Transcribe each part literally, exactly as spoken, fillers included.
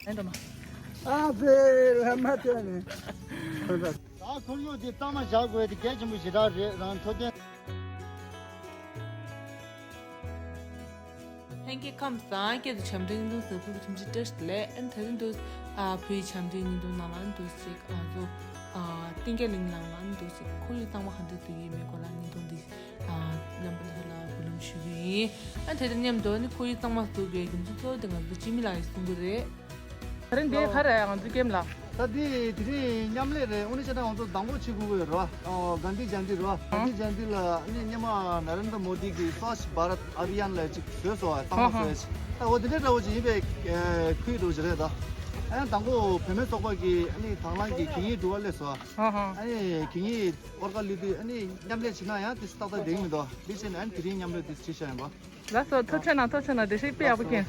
ཨ་ཙི། ལྷ་མ་ཐོན་ནས། ད་ཁོར་ཡུག་འདི་གཙང་མ་བཞག་དགོས་དེ་གལ་ཆེན་པོ་ཞེ་དྲག་རེད། རང་འཕྲོད་བསྟེན། ལྷན་རྒྱས་ཁམས་བཟང་། སྐད་དུ་བྱམས་སྒྲོན་བརྙན་ཐུང་གཟིགས་ཕུལ་བའི་ཁྱིམ་གཞིས་བཀྲ་ཤིས་བདེ་ལེགས། ཨ་ནི་ད་རིང་འདུག་ཨ་བོད་ཀྱི་བྱམས་སྒྲོན་བརྙན་ཐུང་ནང་ལ་འདུག་ཅིག་ང་ཚོ་ཨ་གཏིང་སྐྱེས་གླིང་ནང་ལ་འདུག་ཅིག་ཁོར་ཡུག་གཙང་མ་ག་འདྲ་འདུག་ཡོད་མེད་སྐོར་ལ་བརྙན་ཐུང་འདི་ཨ་རྣམ་པ་ཚོ་ལ་འབུལ་ལམ་ཞུ་གི་ཡིན། ཨ་དེ་དང་མཉམ་དུ་ནི་ཁོར་ཡུག་གཙང་མ་བཟོ་དགོས་རྒྱུ་མཚན་གཙོ་བོ་དེ་ང་ཚོ་འཇིགས་མེད་ལགས་ཀྱིས་གསུང་གི་རེད། ད་རིང་འདི་ག་རེ་ང་ཚོ་ཀེམ་ལ། ད་འདི་དེ་རིང་མཉམ་ལས་རེད། དངོས་གནས་བྱས་ན་ང་ཚོ་མདང་དགོང་ཕྱི་གུ་གུ་རེད་བ། ཨོ་གྷན་དྷི་ཇ་ཡན་ཏི་རེད་བ། གྷན་དྷི་ཇ་ཡན་ཏི་ལ་ནི་སྔོན་མ་ན་རེན་དྲ་མོ་དི་གི་སྭ་ཆི་བྷ་རཏ་ཨ་བྷི་ཡཱན་ལ་ཅིག་བཟོས་སོང་བ། གཙང་མ་བཟོས་ཅིག་ད་འོ་དེ་འདྲའི་འདྲ་བོ་ཅིག་ཡིན་པའི་ཁུལ་འདྲ་བོ་ཅིག་རེད། ད་ཨ་ནི་མདང་དགོང་བུད་མེད་ཚོགས་པ་གི་ཨ་ནི་དང་བླངས་ཀྱི་གད་སྙིགས་སྒྲུག་པ་སླེབས་སོང་བ། ཨ་ནི་གད་སྙིགས་དབོར་ཁ་སླེབས་དུས་ཨ་ནི་མཉམ་ལས་བྱེད་ན་ཡང་དེ་ཏག་ཏག་བསྡད་ཀྱི་མི་འདུག་འདི་བྱས་ནས་ཨ་ནི་དེ་རིང་མཉམ་ལས་དེ་བྱེད་བཞག་ཡིན་པ། ལགས་སོ། ཐུགས་རྗེ་གནང་། ཐུགས་རྗེ་གནང་། འགྲེལ་བཤད་དཔེ་ཡག་པོ་མཁྱེན།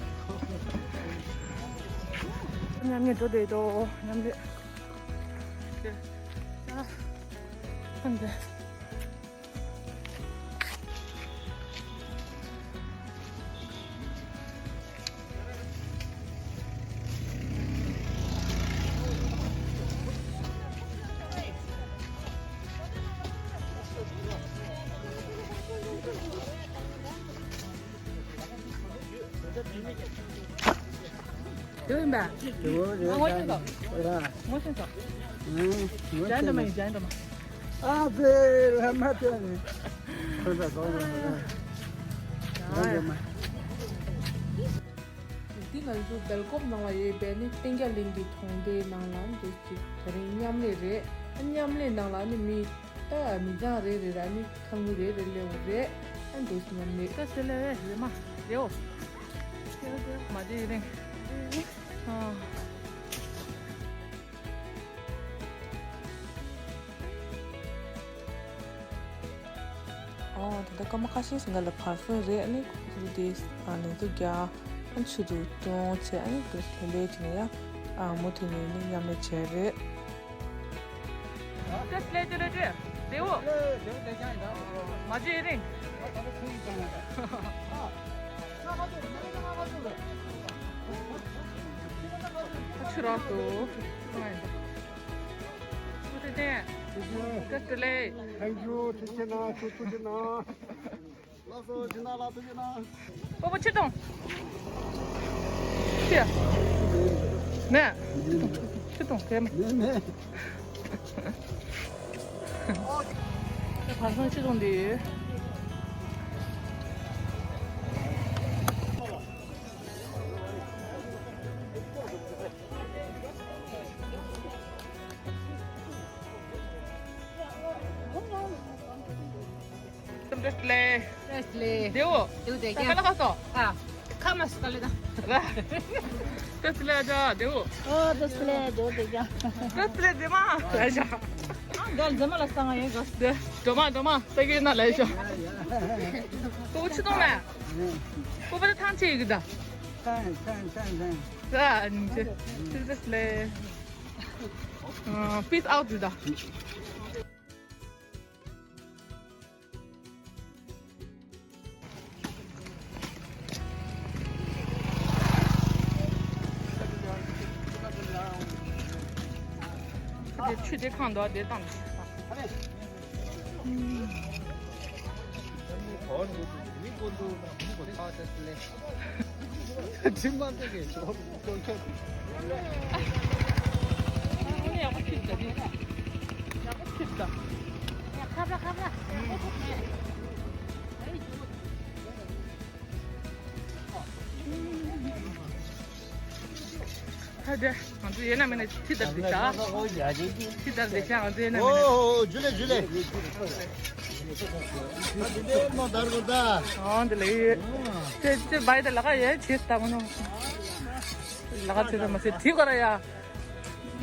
མཉམ་ཉལ་འགྲོ་བསྡད་དོ། མཉམ་ཉལ། ཨ་ཧ་འདི། དེ་ཡིན་པ། དེ་ངོ་ཤེས་སོ། ངོ་ཤེས་སོ། ཨུ། ངོ་ཤེས་སོ། ཨ་ཙི། ལྷ་མ་ཐོན་ནས། ཁོ་ཚ་གོང་ནས། འདི་ང་ཚོ་སྦེལ་ཀོབ་ནང་ལ་ཡོད་པའི་ནི་གཏིང་སྐྱེས་གླིང་གི་གྲོང་སྡེའི་ནང་ལ་འདུག་ཅིག་དེ་རིང་མཉམ་ལས་རེད། མཉམ་ལས་ནང་ལ་ནི་མི། ད་མི་ཚང་རེ་རེ་ལ་ནི་ཁང་མིག་རེ་རེ་སླེབས་པ་རེད། ཨ་འདུག་སེ་མཉམ་ལས། ད་སེ་ལེ་རེ་མ་རེའོ། མ་དེ་རིང་ཨ། ཨོ་ད་ལྟ་སྐར་མ་ཁ་ཤས་ཤིག་ང་ལ་བར་སོང་རེད། ཨ་ནི་ཁོ་ཚོ་དེ་ཨ་ནི་ཚོ་རྒྱ་ཨ་ཆུ་དུ་ཏོང་བྱས། ཨ་ནི་དུ་ལྷོད་ལྷོད་བྱས་ནས་ཡ་ཨ་མུ་མཐུད་ནས་ནི་མཉམ་ལས་བྱས་རེད། ཏེ་སླེ་ཏེ་སླེ་ཏེ་དེའུ། མ་ཇི་རིང་། ཆུ་རག་ཏུ། ཏེ་ཏེ་ཏེ་སླེ། Thank you. ཐུགས་རྗེ་གནང་། ཐུགས་རྗེ་གནང་། ལགས་སོ། ཇི་ན་ལ་ཐུགས་རྗེ་གནང་། སྤོ་བོ་ཆུ་བཏུང་། ཆུ། ནས། ཆུ་བཏུང་། ཆུ་བཏུང་། གས་མ། ནས་ནས། བར་སོང་ཆུ་བཏུང་དེ། ཏེ་སླེ། ཏེ་སླེ། དེའུ། དེའུ་དེ་ད་ག་ལ་ག་སོ། ཨ། ཁ་མ་སོ་ལེ་ད། ཏེ་སླེ་ད་དེའུ། ཨོ་ཏེ་སླེ་དེའུ་དེ་ཀྱང་། ཏེ་སླེ་དེ་མ་ལ་ཤ། ཨ་འགལ་འཛེ་མ་ལ་ས་ང་ཡོད་གོ། དེ་འགྲོ་མ་འགྲོ་མ་ས་གི་ན་ལ་ཤ། ཏུ་ཆུ་དོང་ལ། ཁོ་པ་ད་ཐང་ཆེ་ཡི་གི་ད། ཐང་ཐང་ཐང་ཐང་། ད་ཉིན་ཆེ། ཏེ་སླེ། ཨ། peace out ད། དེ་ཆུ་དེ་གང་འདུག་དེ་བཏང་། ད་དེ་ང་ཚོ་ཡོད་ན་མེད་ན་ཁྲིད་དར་དེ་བཞག་ཁྲིད་དར་དེ་བཞག་ང་ཚོ་ཡོད་ན་མེད་ན། ཨོ་ཇུ་ལེ་ཇུ་ལེ། ཨ་དེ་དེ་མ་དར་གོ་ད། ཨོ་འདི་ལེ་ཡོད། དེ་དེ་བའི་དེ་ལ་ཀ་ཡོད་བྱེད་ད་མ་ནོ། ལ་ཀ་བྱེད་ད་མ་ཟེར་དེ་གོ་ར་ཡ།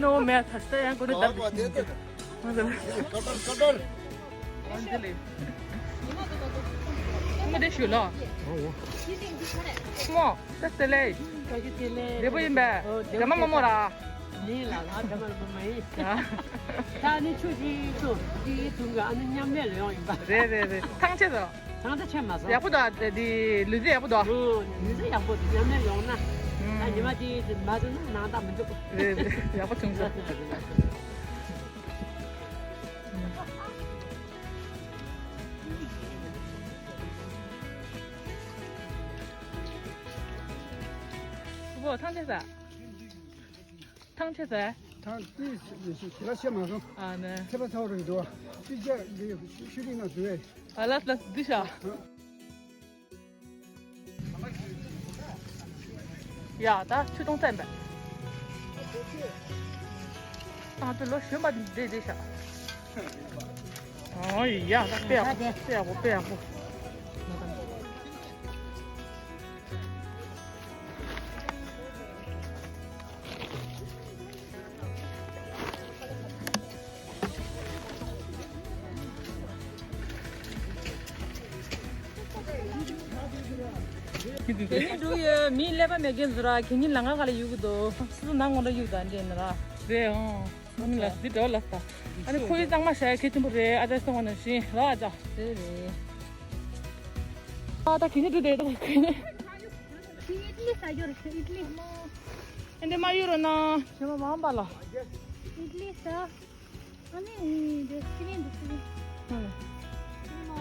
ནོ་མེད་ད་ད་ཡང་གོ་ནི་དར་དེ་དེ། ཨོ་འདི་ལེ། ཨོ་འདི་ལེ། ཨོ་མ་དེ་ཞུ་ལ། ཨོ་ཡ། ཨོ་མ། ད་དེ་ལེ། བཀྲ་ཤིས་བདེ་ལེགས། བདེ་པོ་ཡིན་པས། ཨོ་བདེ་པོ་རྒྱ་མ་མ་མོ་ར། ནི་ལ་ལ་བདེ་པོ་མ་མ་ཡིན། ད་ནི་ཆུ་ཅི་ཆུ་ཅི་དུང་ག་ཨ་ནི་མཉམ་མེད་ལ་ཡོང་ཡིན་པ། རེད་རེད་རེད། ཐང་ཆད་དོ། ཐང་ད་ཆད་མ་སོང་། ཡག་པོ་དོ། དེ་ལུས་རྩལ་ཡག་པོ་དོ། ཨོ་ལུས་རྩལ་ཡག་པོ་དེ་མཉམ་མེད་ཡོང་ན། ཨུམ། ཉི་མ་དེ་མ་བཟོས་ན་ནང་ལྟ་མི་འཇུག་རེད་རེད། ཡག་པོ་བྱུང་སོང་། བོ་ཐང་ཆད་ས། ཐང་ཆད་ས། ཐང་ཏི་ཞིག་ལ་བཤད་མ་སོང་། ཨ་ནི། ཚེ་པ་ཚ་བོ་རེད་འདུག་ཅི་བྱ་འདི་ཤུ་རིང་ན་འདུག་ཨེ། ཨ་ལ་ལ་འདི་ཤ། ཡ་ད་ཆུ་དུང་བཙན་པས། ཨ་ད་ལོ་གཞོན་པ་འདི་འདི་ཤ། ཨོ་ཡ་ད་དཔེ་ཡག་པོ་དཔེ་ཡག་པོ་དཔེ་ཡག་པོ། གད་སྙིགས་འགྲོ་ཡོད། མིའི་ཀླད་པ་མེད་མཁན་ཚོ་ར་གད་སྙིགས་ལ་ང་ག་ལ་གཡུག་གི་འདུག་སུ་སུ་ནང་ངོ་འདྲ་གཡུག་དང་འདྲེ་ནི་ར། རེད་ཨང་། ཨང་ལ་འདི་འདྲ་ལ་ས། ཨ་ནི་ཁོ་ཡི་གཙང་མ་བྱ་ཡ་གལ་ཆེན་པོ་རེད། ཨ་ཅག་སོང་བ་ནང་བཞིན་ར་ཨ་ཅག་དེ་རེད། ཨ་ད་གད་སྙིགས་འགྲོ་དེ་ད་གད་སྙིགས། ཁྱི་ཡིད་ལི་ས་ཡོར་ཡིད་ལི། ཨ་འདི་མ་ཡོད་རོ་ན་ཞེ་མ་མང་པ་ལ། ཡིད་ལི་ས། ཨ་ནི་འདི་ཤི་ལིན་འདི་ཤི་ལིན། ཧུམ། ཨ་ནི་མ།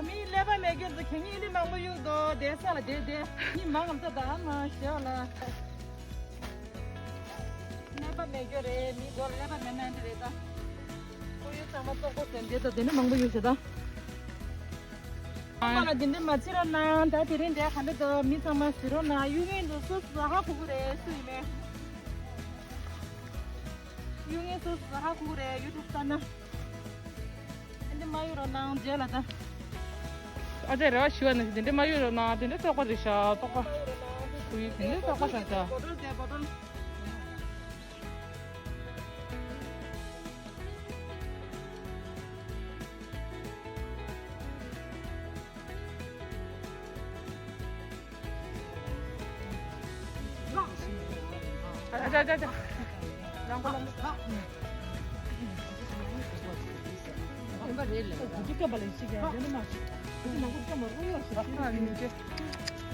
མིའི་ཀླད་པ་མེད་མཁན་ཚོ་གད་སྙིགས་ལི་མང་པོ་གཡུག་འདུག་དེ་ས་ལ་དེ་དེ་མི་མང་ཙམ་ད་མ་ཞེ་བ་ལ། ཀླད་པ་མེད་རྒྱུ་རེད། མི་མགོ་ལ་ཀླད་པ་མེད་ན་འདི་རེད་ད། ཁོར་ཡུག་གཙང་མ་བཙོག་པོ་ཟེར་འདི་ད་དེ་ནི་མང་པོ་ཡོད་ཟེར་ད། ཨ་མ་ལ་དེ་འདྲ་མ་བྱེད་རོགས་གནང་། ད་དེ་རིང་འདྲ་ག་འདྲ་འདུག་མི་ཚང་མ་གཟིགས་རོགས་གནང་། གཡུག་མཁན་འདུག་སོ་སོ་ཧ་གོ་གི་རེད་སུ་ཡིན་མིན། གཡུག་མཁན་སོ་སོ་ཧ་གོ་གི་རེད་ཡུ་ཊུབ་ལྟ་ན། ཨ་འདི་མ་གཡུག་རོགས་གནང་རྗེས་ལ་ད། ཨ་ཅག་རེ་བ་ཞུ་བ་ནི་དེ་འདྲ་མ་གཡུག་རོགས་གནང་། དེ་འདྲ་བཙོག་པ་རེད་ཤག་བཙོག་པ། དེ་འདྲ་བཙོག་པ་ཤག་ཤག་བོ་ཊལ་དེ་བོ་ཊལ། ཨ་ཅག་ཅག་ཅག་རང་གོ་ལ། ཡིན་པ་རེད་ལ། དེ་སྐབས་པ་ལ་ཞིག་ཡང་དེ་ནི་མ་ཞིག་དེ་ནང་ཁུལ་སྐམ་པ་རོ་ཡོད་ཟེར། ཨ་ནི་ཅེ།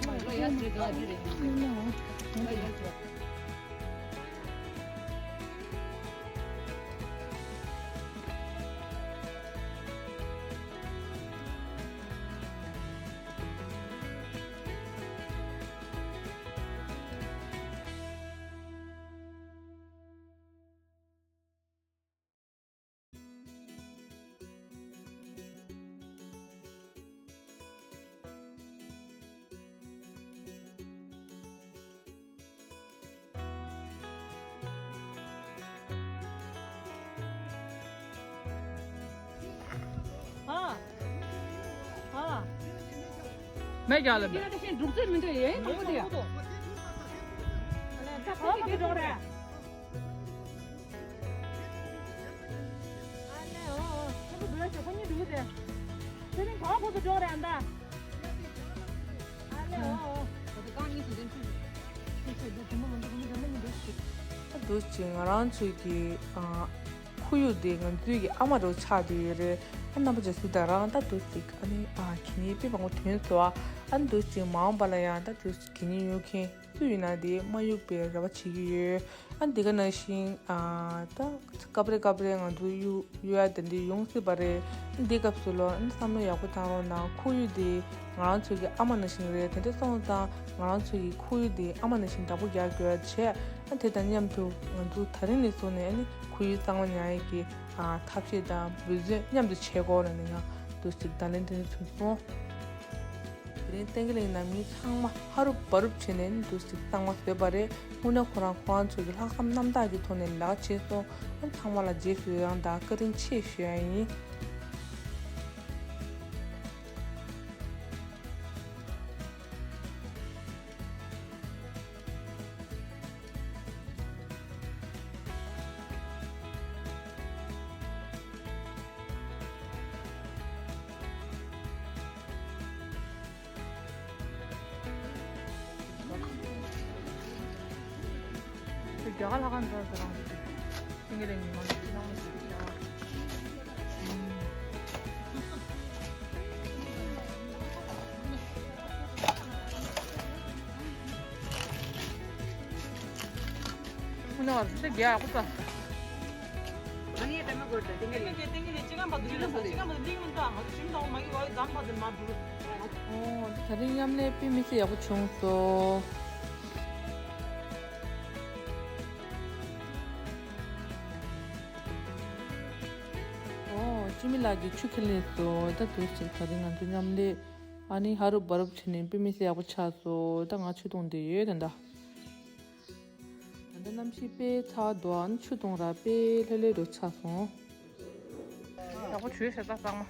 ལ་ཡ་ཟེར་དོ་ཨ་ཅེ་རེད། ལ་ཡ་ཟེར། ཧ། ཧ། མེད་རྒྱག་ལ་མེད། འདུག་ཚོད་མི་འདུག་ཡེ་མང་པོ་དེ། ཨ་ལས་ཨོ་ཁོ་འགྲོ་རེད། ཨ་ལས་ཨོ་ཨོ་ཁོ་འགྲོ་རེད། ཁོ་གཉིས་འགྲོ་རེད། ཚེ་རིང་གང་ཁོ་འགྲོ་རེད་ཨ་མདའ། ཨ་ལས་ཨོ་ཨོ། ཁོ་ཚོ་རྐང་གཉིས་སུ་འདེམས་ཤིག་ཁོ་ཚོ་འདི་དེ་མོ་མི་འདུག་མི་འདུག་མི་འདུག་ད་འདུག་ཅིང་ང་རང་ཚོའི་གི་ཨ། ཁོར་ཡུག་དེ་ང་ཚོའི་གི་ཨ་མ་རུ་ཆགས་བསྡད་ཡོད་རེད། ཨ་རྣམ་པ་ཅག་སུ་ད་རང་ད་འདུག་ཅིག་ཨ་ནི་ཨ་གི་ནི་དཔེ་མང་པོ་ཐོན་སོང་ཨ། ཨ་འདུག་ཅིག་མ་འོངས་པ་ལ་ཡང་ད་འདུག་གི་ནི་གཡུག་མཁན་སུ་ཡིན་ན་དེ་མ་གཡུག་པའི་རེ་བ་བྱེད་ཀྱི་ཡོད། ཨ་འདི་ག་ནང་བཞིན་ཨ་ད་སྐབས་རེ་སྐབས་རེ་ང་ཚོ་གཡུག་གཡུག་ཡ་དེ་འདྲ་ཡོང་སྲིད་པ་རེད། ཨ་འདི་སྐབས་སུ་ལོ་ཨ་བསམ་བློ་ཡག་པོ་བཏང་རོགས་གནང་། ཁོར་ཡུག་དེ་ང་རང་ཚོའི་གི་ཨ་མ་ནང་བཞིན་རེད། དེ་འདྲ་སོང་ཙང་ང་རང་ཚོའི་གི་ཁོར་ཡུག་དེ་ཨ་མ་ནང་བཞིན་བདག་པོ་རྒྱག་དགོས་བྱས། ཨ་དེ་དང་མཉམ་དུ་ང་ཚོ་ད་རིང་ནས་བཟུང་ནས་ཨ་ནི་ཁོར་ཡུག་གཙང་མ་ཉར་ཡས་ཀྱི་ཨ་ཐབས་ཤེས་དང་འབད་བརྩོན་མཉམ་དུ་བྱེད་དགོས་ལབ་ནས་ཡང་འདུག་ཅིག་བརྡ་ལན་དེ་ནས་ཐོན་སོང་། དེ་རིང་བསྟན་རྒྱས་གླིང་ནང་མི་ཚང་མ་ཧ་རུབ་བ་རུབ་བྱས་ནས་ཨ་ནི་འདུག་ཅིག་གཙང་མ་བཟོས་པ་རེད། དངོས་གནས་ཁོ་རང་ཁོ་རང་ཚོ་གི་ལྷག་བསམ་རྣམ་དག་གི་ཐོག་ནས་ལས་ཀ་བྱས་སོང་། ཨ་ཚང་མ་ལ་རྗེས་སུ་ཡི་རང་དང་བཀའ་དྲིན་ཆེ་ཞུ་ཡ་ཡིན། རྒྱ་གར་ལྷ་ཁང་འདྲ་ཟེར་རང་། སེང་གེ་ལ་ཉི་མ་ལ་ཅི་ལང་ལ་ཞིག་བྱ་བ། ནོར་ཚེ་རྒྱ་ཡག་པོ་ཙ། ཨ་ནི་ཏེ་མ་གོ་ཏེ་ཏེ་ཏེ་ཏེ་ཏེ་ཅི་ག་མ་དུ་ཅི་ག་མ་དུ་ཅི་ག་མ་དུ་ལིང་མི་འདུག་ཨ། ང་ཚོ་ཞིམ་དང་མ་གི་བ་དམ་པ་དུ་མ་འདུག་ཨོ་ད་རིང་མཉམ་ལས་དཔེ་མི་སྲིད་ཡག་པོ་བྱུང་སོང་། ཨོ་ཅི་མི་ལགས་ཀྱིས་ཆུ་ཁྱེར་སླེབས་སོང་། ད་དུས་ཚོད་ད་རིང་ང་ཚོ་མཉམ་ལས་ཨ་ནི་ཧ་རུ་བ་རུབ་བྱས་ནས་དཔེ་མི་སྲིད་ཡག་པོ་ཆགས་སོང་། ད་ང་ཆུ་འཐུང་བསྡད་ཡོད་ད་ད། ད་ལྟ་གནམ་གཤིས་དཔེ་ཚ་བ་འདུག་ཨ་ནི་ཆུ་འཐུང་ར་དཔེ་ལྷོད་ལྷོད་འགྲོ་ཆགས་སོང་། ཡག་པོ་བྱོས་ཤག་ད་ཚང་མ།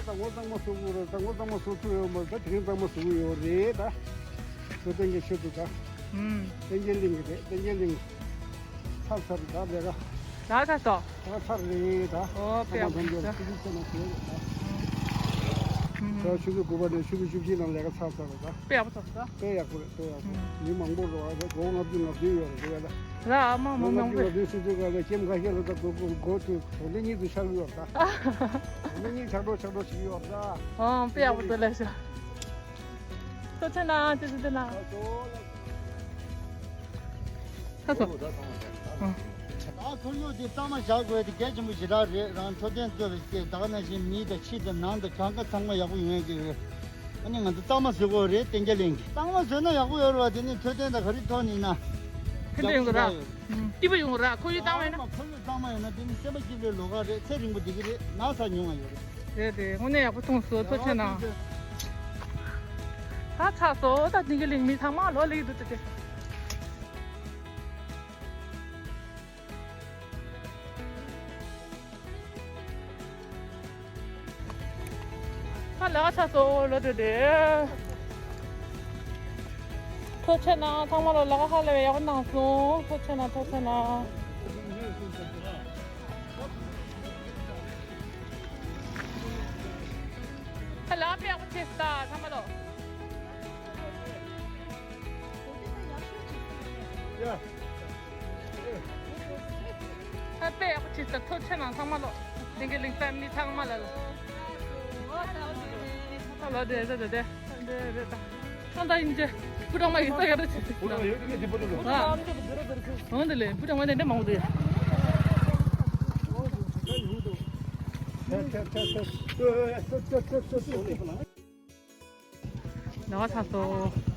ད་ངོ་གཙང་མ་བཟོ་དགོས་རེད། ད་ངོ་གཙང་མ་བཟོ་ཐུབ་ཡོད་མ་རེད། ད་དེ་རིང་གཙང་མ་བཟོ་གི་ཡོད་རེད། ད་ཚོ་བསྟན་རྒྱས་ཆེད་དུ་ད་ཨུམ། བསྟན་རྒྱས་གླིང་གི་རེད། བསྟན་རྒྱས་གླིང་ཚར་ཚར་རེད། ད་ལས་ཀ་ལ་ཚར་སོང་། ད་ཚར་རེད། ད་ཨོ་དཔེ་ཡག་པོ་འདུག་ད་ཆུ་ཚོད་བཅུ་ནང་བཟོས་རེད། ད་ཨུམ། ད་ཆུ་ཚོད་དགུ་པ་ནས་ཆུ་ཚོད་བཅུ་གཅིག་ནང་ལས་ཀ་ཚར་ཚར་རེད། ད་དཔེ་ཡག་པོ་ཚར་སོང་། དཔེ་ཡག་པོ་རེད། དཔེ་ཡག་པོ། ཨུམ། མི་མང་པོ་རེད་པ། སྒོ་ལྔ་བཅུ་ང་བདུན་ཡོད་རེད་ཟེར་བ་ལ། ར་ཨ་མ་མ་ལྔ་མང་པོ་བཅུ་ང་བདུན་ཟེར་དུས་ག་ལ་ཀེམ་ཁ་ཤས་ལ་ད་སྒོ་སྒོ་སྒོ་དུ་གྲོང་སྡེ་གཉིས་དུ་ཆགས་ཡོད་རེད། ད་གྲོང་སྡེ་གཉིས་ཆགས་འགྲོ་ཆགས་འགྲོ་བྱེད་ཀྱི་ཡོད་རེད། ད་ཨང་དཔེ་ཡག་པོ་འདུག་ལབ་ཤག་ཐུགས་རྗེ་གནང་། ཐུགས་རྗེ་གནང་། ད་ཁོར་ཡུག་དེ་གཙང་མ་བཞག་དགོས་དེ་གལ་ཆེན་པོ་ཞེ་དྲག་རེད། རང་འཕྲོད་བསྟེན་གཙོས་པའི་ད་ག་ནང་བཞིན་མི་དང་ཕྱི་དང་ནང་དང་གང་ག་ཚང་མ་ཡག་པོ་ཡོང་ཡག་གི་རེད། ཨ་ནི་ང་ཚོ་གཙང་མ་བཟོ་དགོས་རེད། བསྟན་རྒྱས་གླིང་གི་གཙང་མ་བཟོས་ན་ཡག་པོ་ཡོད་རེད་བ། དེ་ནི་འཕྲོད་བསྟེན་དང་ག་རེ་ཐོག་ནས་ན་ཕན་ཐོགས་ཡོང་གི་ར། ཡག་པོ་ཡོད། སྐྱིད་པོ་ཡོང་གི་ར། ཁོར་ཡུག་གཙང་མ་ཡོད་ན། ཨ་མ་ཁོར་ཡུག་གཙང་མ་ཡོད་ན་དེ་ནི་སེམས་པ་སྐྱིད་པའི་ལོ་ཁ་རེད། ཚེ་རིང་པོ་བསྡད་ཀྱི་རེད། ན་ཚ་ཉུང་བ་ཡོད་རེད། རེད་རེད། དངོས་གནས་ཡག་པོ་གསུངས་སོང་། ཐུགས་རྗེ་གནང་། ད་ཚར་སོང་། ད་བསྟན་རྒྱས་གླིང་མི་ཚང་མ་ལོག་སླེབས་ཀྱི་འདུག་ད་དེ། ད་ལས་ཀ་ཚར་སོང་། ལོག་འགྲོ་དེ། ཐུགས་རྗེ་གནང་། ཚང་མ་ལ་ལས་ཀ་ཧ་ལས་པའི་ཡག་པོ་གནང་སོང་། ཐུགས་རྗེ་གནང་། ཐུགས་རྗེ་གནང་། ད་ལས་ཀ་དཔེ་ཡག་པོ་བྱས་སོང་། ད་ཚང་མ་ལོ། ད་དཔེ་ཡག་པོ་བྱས་སོང་། ཐུགས་རྗེ་གནང་ཚང་མ་ལོ། བསྟན་རྒྱས་གླིང་ཕེ་མི་ལི་ཚང་མ་ལ་ལོ། ད་ལོ་དེ་རེད་དེ་དེ་རེད་ད། ཁང་བདག་ཡིན་ཅེ། སྐུ་གྲོགས་མ་ཡིན་ས་ཡ་རེ་ཆེ། སྐུ་གྲོགས་ཡོད་དེ་འདི་པོ་དུ་ལོ། ཨ། འོང་དེ་ལས་སྐུ་གྲོགས་མ་དེ་འདྲ་མང་པོ་དེ། ལས་ཀ་ཚར་སོང་།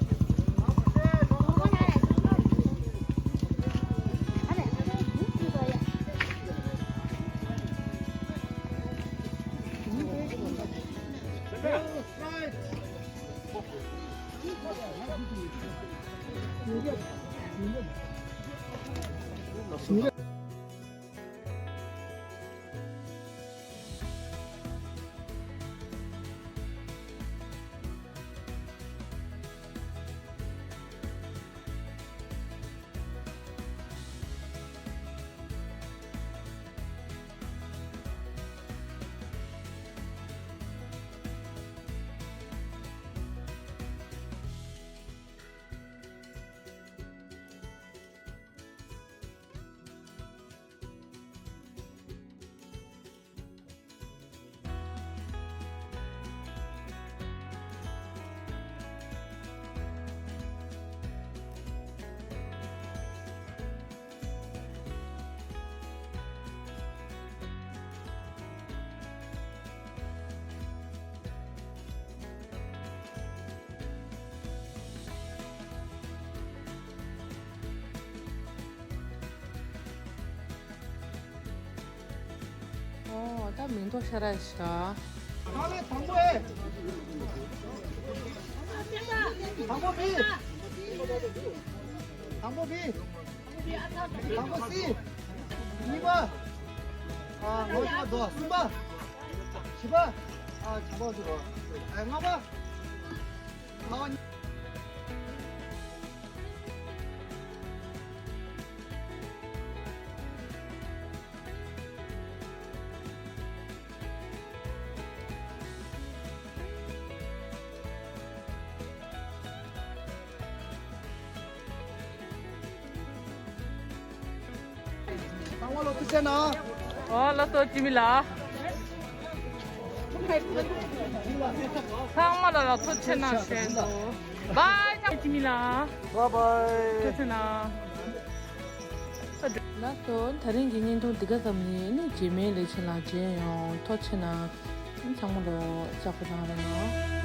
ཨོ། ད་མིང་ཐོ་ཤ་ར་ཤ། ད་ལས་དང་པོ་ཨེ། དང་པོ་བི། དང་པོ་བི། དང་པོ་སི། གཉིས་པ། ཨ་ལོ་ཤ་དོ། གསུམ་པ། བཞི་པ། ཨ་ཇ་པོ་ཟེར་རོ། ཨ་ལྔ་པ། ཨ་ལྔ་པ། ཚང་མ་ལ་ཐུགས་རྗེ་གནང་། ཨོ་ལགས་སོ། འཇིགས་མེད་ལགས། ཚང་མ་ལ་ལ་ཐུགས་རྗེ་གནང་ཞུ་འདུག། བཱའི་ཐང་། འཇིགས་མེད་ལགས། བཱའི་བཱའི། ཐུགས་རྗེ་གནང་། ལགས་སོ། ད་རིང་གི་བརྙན་ཐུང་འདི་ག་ཙམ་ཡིན། ཨ་ནི་རྗེས་མའི་ལེ་ཚན་ལ་མཇལ་ཡོང་། ཐུགས་རྗེ་གནང་། ཚང་མ་ལ་ལྕགས་པོ་བཏང་རོགས་གནང་།